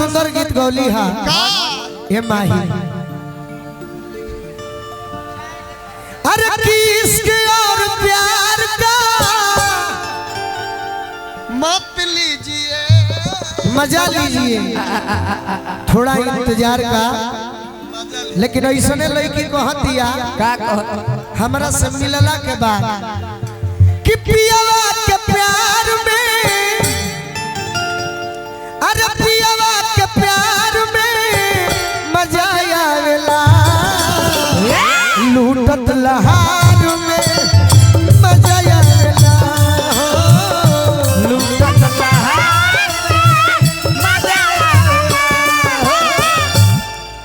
सुंदर गीत गौली हा ए माही। अरे किसके और प्यार का मत लीजिए, मजा लीजिए, थोड़ा इंतजार का। लेकिन ऐसने लड़की कहतिया का कहत हमरा से मिलला के बाद कि पियावा के प्यार में, अरे पियावा के प्यार में मजा आवेला, लूटत लहार में मजा आवेला, लूटत लहार मजा आवेला।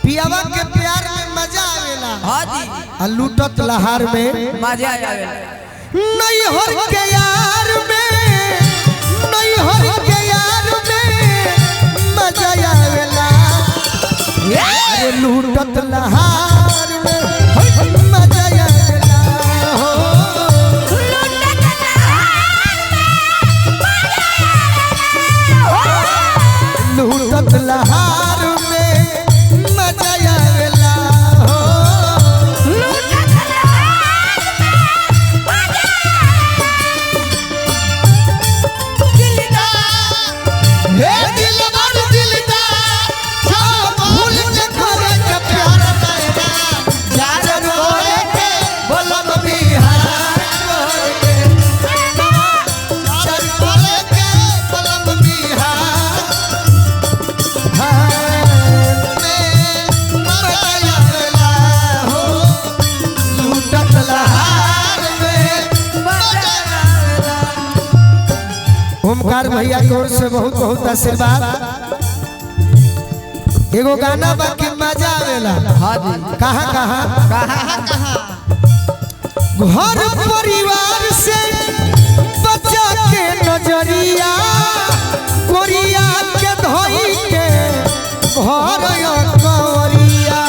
पियावा के प्यार में मजा आवेला हाँ जी, आ लूटत लहार में मजा आवेला। नैहर के यार में, नैहर के यार में मजा आवेला, अरे लूटत लहार में मजा आवेला हो। लूटत लहार में मजा आवेला हो। हे दिलबर दिलदार, सब भूल के करे के प्यार तेरा, जार रोए के बोलब बिहार के, जार रोए के बोलब बिहार में मजा आवेला हो, लूटत लहार में मजा आवेला। ओमकार भैया की ओर से बहुत बहुत आशीर्वाद। एगो गाना बाकी मजा आवेला। हाँ जी, कहाँ कहाँ कहाँ कहाँ घर परिवार से बचा के नजरिया, कोरिया के धोई के घर कंवरिया,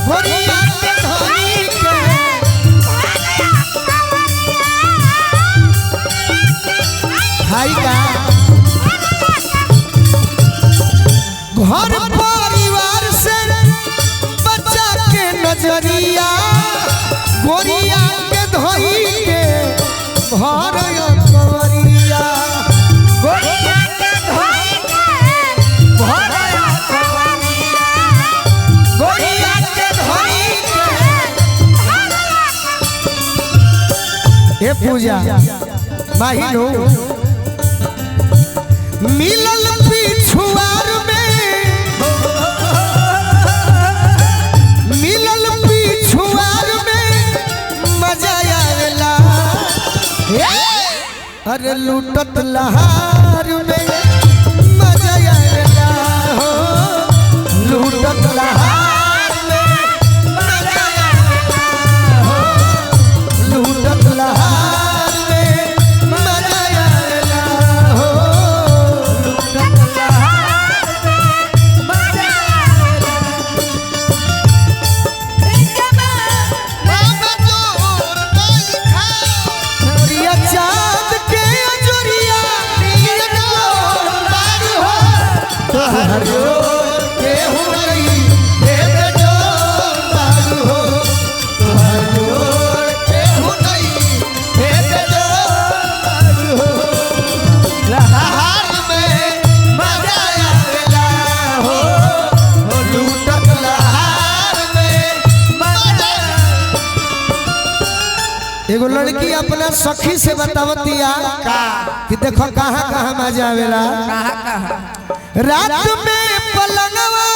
कोरिया के धोई के भाई का घर परिवार से बचा के नजरिया, गोरिया के धोई के घर कंवरिया, गोरिया के धोई के भरया कंवरिया, गोरिया के धोई के। ए पूजा माही नो मिलल पिछुआर में, मिलल पिछुआर में मजा आवेला, अरे लूटत लहार में मजा आवेला हो, लूटत लहार में मजा आवेला हो, लूटत लहार में मजा आवेला हो, लूटत लहार में मजा आवेला। बाबा जोर नहीं खा, जोरिया चांद के जोरिया हो, तोहर जोर के हो गई हे बेजोर बारू हो, तोहर जोर के हो गई हे बेजोर बारू हो, लहार में मजा आवेला हो, लूटत लहार में मजा एगो लड़की अपना सखी से बतावतिया कि देखो कहाँ कहाँ मजा आवेला। कहाँ कहाँ रात में पलंगवा,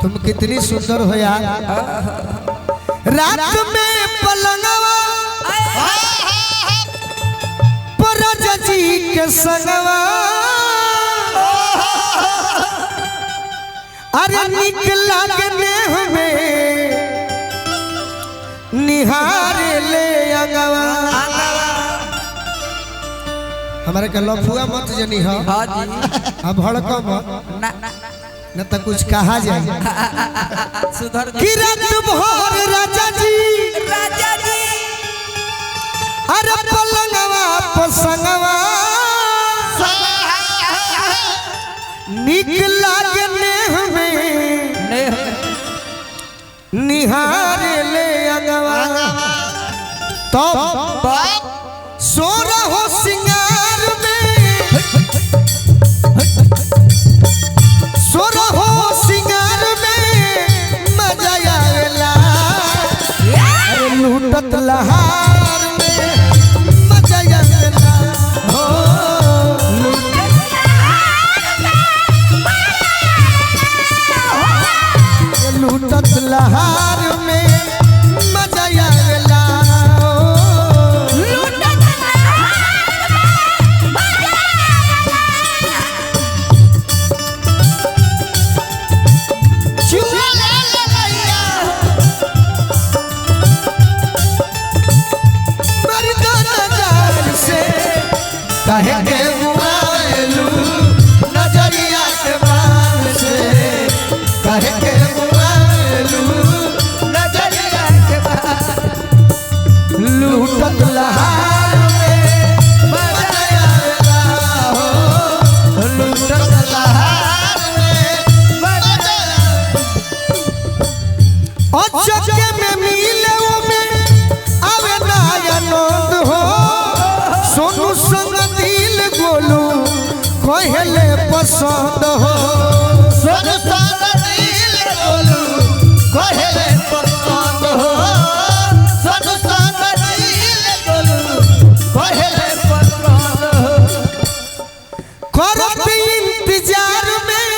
तुम कितनी सुंदर हो यार। रात में पलंगवा परजा जी के संगवा, अरे निक लगने हमें निहार ले अंगवा। हमारे के लफुआ मत जनी हो, हाँ जी, अब भड़क मत ना न तो कुछ कहा जाए। सुधर कि रात भर राजा जी, राजा जी, अरे पलंगवा पसंगवा, निक लागने हमें नहीं निहार ले अंगवा तो सो रहो सिंगार में, सो रहो सिंगार में मजा आवेला। अरे लूटत लहार में मजा आवेला हो। लूटत लहार में मजा आवेला हो। मर्दाना जान से काहे के मुआलू नजरिया के बान से, काहे के मुआलू नजरिया के बाद लूटत लहार में मजा आवेला हो। लूटत लहार में मजा अचके में मिले वो में आवे ना आनंद हो। सोनू संग दिल गोलू कहले पसंद हो। सोनू संग दिल गोलू कहले पसंद हो। सोनू संग दिल गोलू कहले पसंद हो। करत इंतजार में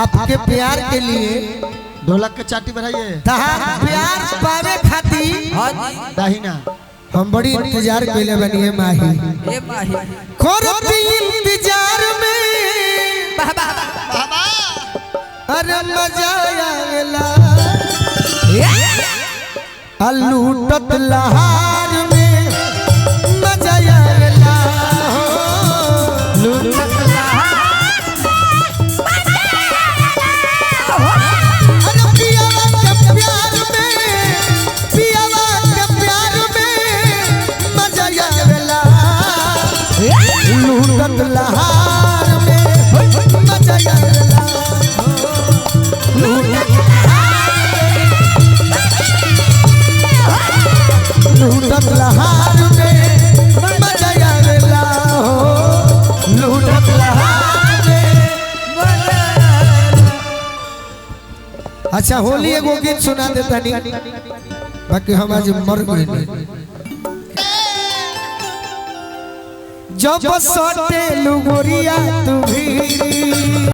आपके प्यार के लिए, ढोलक के चाटी बढ़ाइए। तहार प्यार पावे खातिर हाँ जी दाहिना हम बड़ी इंतजार कैले बनी माही। ए माही करत इंतजार में बाबा बाबा अरे मजा आवेला। लूटत लहार में मजा आवेला हो। लूटत अरे पियावा के प्यार में, पियावा के प्यार में मजा आवेला। लूटत लहार में मजा आवेला। लूटत लहार में मजा आवेला हो। लूटत लहार में। अच्छा होली एगो गीत सुना देता नहीं, बाकी हम आज मर गए। जब सटे लुगोरिया तू